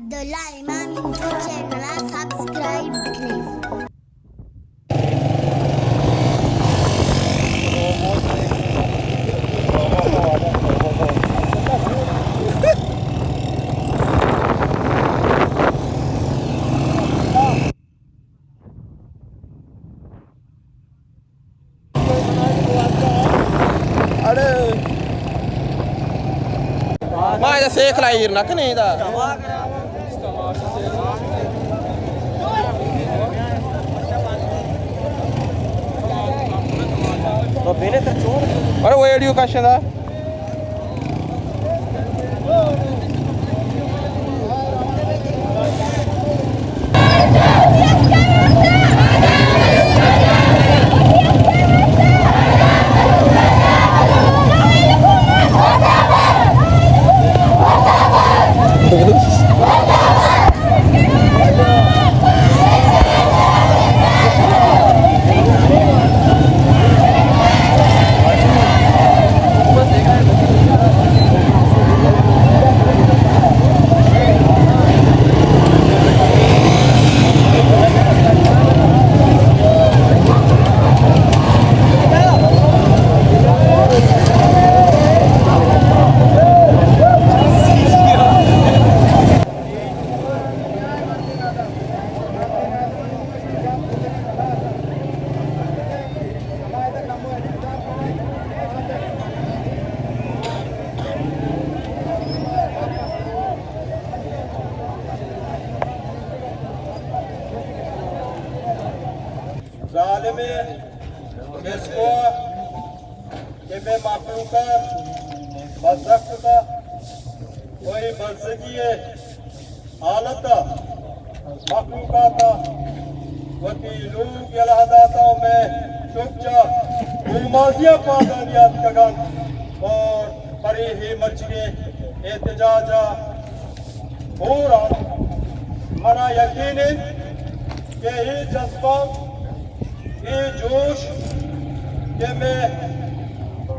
عبداللہ امام info channel ءَ سبسکرائب بکنیں۔ اڑے ما ادا سیکل ایر نہ کنے ادا۔ اڑے ویڈیو کشدا۔ ظالمیں کسکو کہ مئے مخلوق ءَ بزگ کتہ، کوئی بزگی ءِ حالت ءَ مخلوقات ءَ وتی لوگ یلہ داتہ ءُ مئے چک چہ گومازی ءَ پادانی اتکگ اَنت اور پرے اے مرچیگیں احتجاج ءَ ہور اَنت۔ منا یقین اِنت کہ اے جذبہ، اے جوش کہ مئے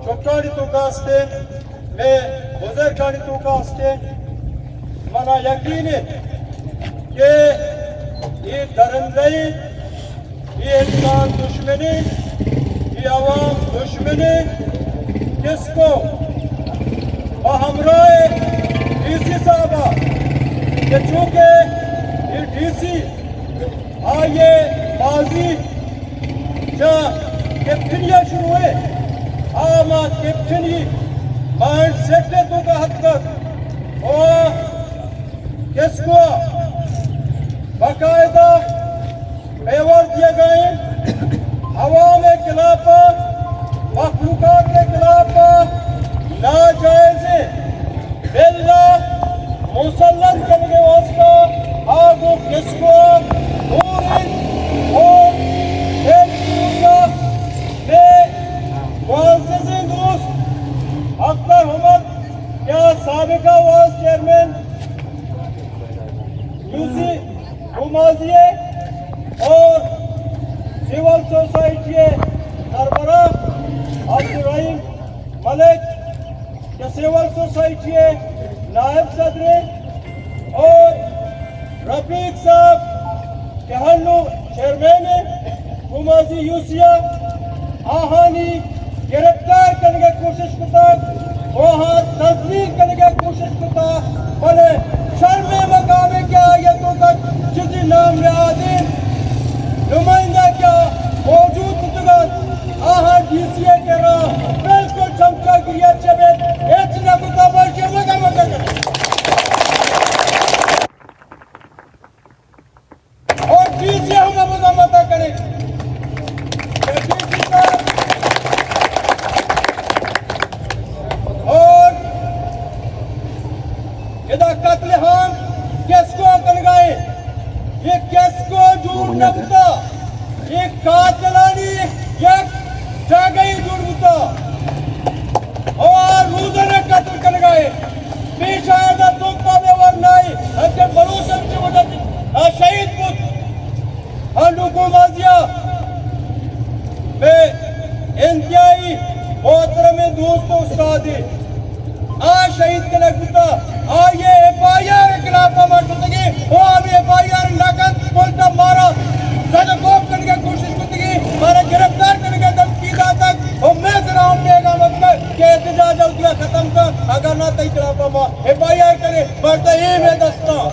چکانی توکا است اِنت، مئے بزرگانی توکا است اِنت، منا یقین اِنت کہ اے درندہ اِنت، اے انسان دشمن اِنت، اے عوام دشمن اِنت۔ کسکو بہ ہمراہ ڈی سی صاحب ءَ کہ چونکہ اے ڈی سی آئی ءِ ماضی چہ کیپٹنی ءَ شروع اِنت، آ ہما کیپٹنی مائنڈ سیٹ ءِ توکا اتکگ ءُ کسکو ءَ باقاعدہ پیور دیگ ءَ اِنت، عوام ءِ خلاف ءَ، مخلوقات ءِ خلاف ءَ ناجائزیں بل ءَ مسلط کنگ ءِ واستہ آ گوں کسکو ءَ دور اِنت ءُ اے چیز ءَ مئے معززیں دوست اختر احمد کہ آ سابقہ وائس چیئرمین یو سی گومازی ءِ اور سول سوسائٹی ءِ سربراہ عبدالرحیم ملک کہ سول سوسائٹی ءِ نائب صدر اِنت اور رفیق صاحب کہ ہنو چیئرمین اِنت گومازی یو سی ءَ، آہانی گرفتار کنگ ءِ کوشش کتگ، آہاں تذلیل کنگ ءِ کوشش کتگ، بلے شرم ءِ مقام اِنت کہ آئی ءِ توکا چیزے نام نہادیں نمائندہ کہ موجود بوتگ اَنت، آہاں ڈی سی ءِ کرا بالکل چمچاگری ءَ چہ بیت، ہچ نہ کتگ، بلکہ مزاحمت کنت۔ اور ڈی سی ہم مزاحمت کنیں۔ ڈی سی صاحب، اور ادا قتل عام کسکو کنگ ءَ اِنت؟ اے کسکو جوڑ نہ بوتا، اے قاتلانی یک جاگہے جوڑ بوتا۔ او آ روزانہ قتل کنگ ءَ اِنت۔ پیش آیگ ءَ توکا بے ورنائی، انچیں بلوچ انچیں وجہ ءَ شہید بوت۔ ہنو گومازی ءَ مئے انتہائی محترمیں دوست ءُ استادے آ شہید کنگ بوتا۔ آئی ءِ ایف آئی آر ءِ خلاف ءَ ما شتگیں، مردہی میں دستاں۔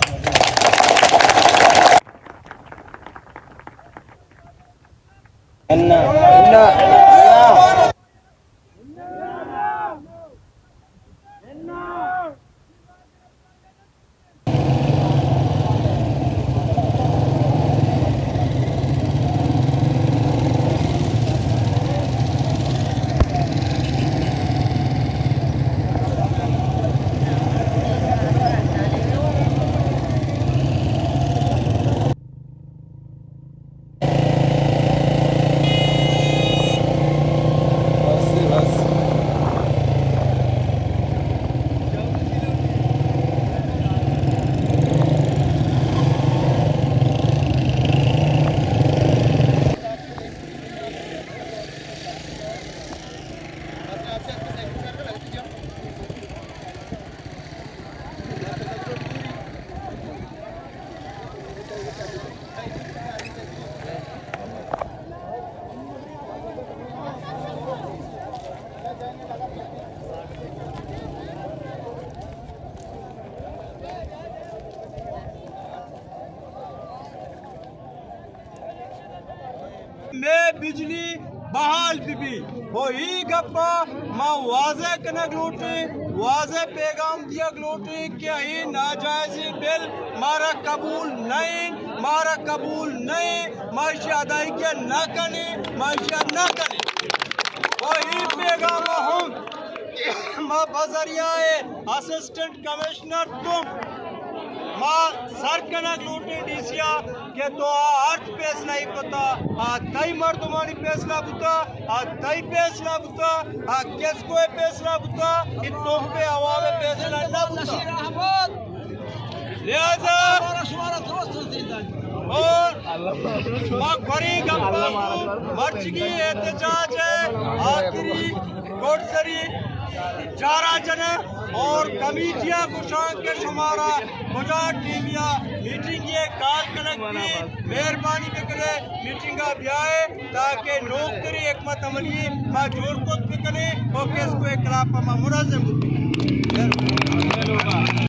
مئے بجلی بحال بہ بی۔ و ای گپا ما واضح کنگ لوٹیں، واضح پیغام دیگ لوٹیں کہ ای ناجائزیں بل مارا قبول نہ ایں، مارا قبول نہ ایں، ما اشی ادائیگی نہ کنیں، ما اشی نہ کنیں۔ و ای پیغام ہم ما بذریعہ اسسٹنٹ کمشنر تم ما سر کنگ لوٹیں ڈی سی ءَ کہ تو آ ہرچ پیسلہ ای کتا، آ تئی مردمانی پیسلہ بوتا، آ تئی پیسلہ بوتا، آ کسکو ءِ پیسلہ بوتا، اے تحفے عوام ءِ پیسلہ نہ بوتا۔ لہذا اور ما کری گپا کو مرچگی احتجاج ءِ آخری گڈسری چارہ جناں اور کمیٹی ءَ گوشاں کہ شمارا کجا ٹیمی ءَ میٹنگ ءَ کال کنگ بی، مہربانی بکنے میٹنگ ءَ بیائے تاکہ نوکتری حکمت عملی ما جوڑ کت بکنے اور کسکو ءِ خلاف ما منظم بکنیں۔